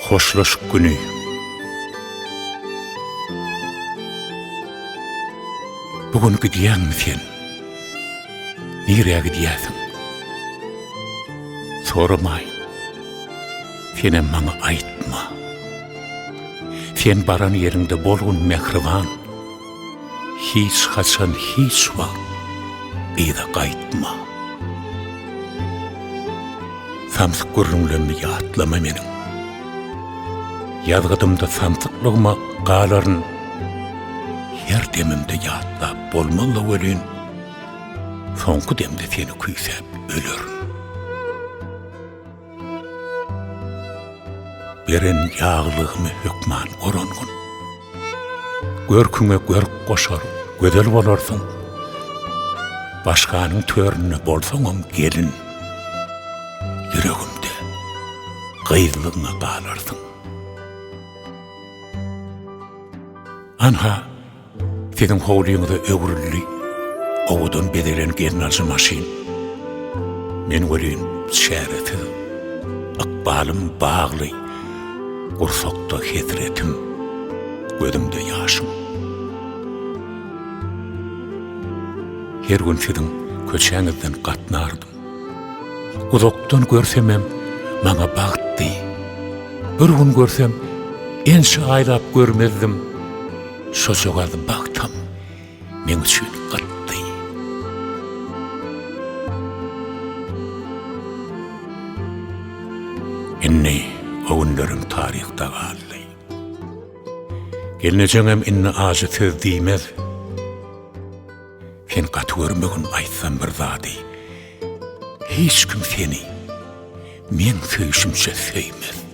Hoşlaşyk güni. Bu gün gidýäňmi sen? Nirä gidýäsiň? Soramaýyn. Senem maňa aýtma. Sen baran ýeriňde bolgun mähriban. Hiç haçan hiç wagt yza gaýtma. Samsyk gürrüňlemmi ýatlama meniň. Ýazgydymda samsyklygyma galaryn. Her demimde ýatlap bolmaz-la welin, soňky demde seni küýsäp ölerin. Beren ýaglygymy hökman gorangyn. Görküňe görk goşar, gözel bolarsyň. Başganyň töründe bolsaňam gelin, Ýüregimde gyzlygyňa galarsyň. Anha, Siziň howlyňyza öwrüldi owadan bezelen gelnaljy maşyn. Men welin çäresiz, ykbalym bagly, gursakda hesretim, gözümde ýaşym. Her gün siziň köçäňizden gatnardym. Uzakdan görsemem maňa bagtdy. Bir gün görsem ençe aýlap görmezdim. Şojagaz bagtam meň üçin gytdy. Indi o günlerim taryhda galdy. Gelnejeňem indi ajy söz diýmez. Sen gaty görmegin aýtsam bir zady. Hiç kim seni meň söýşümçe söýmez.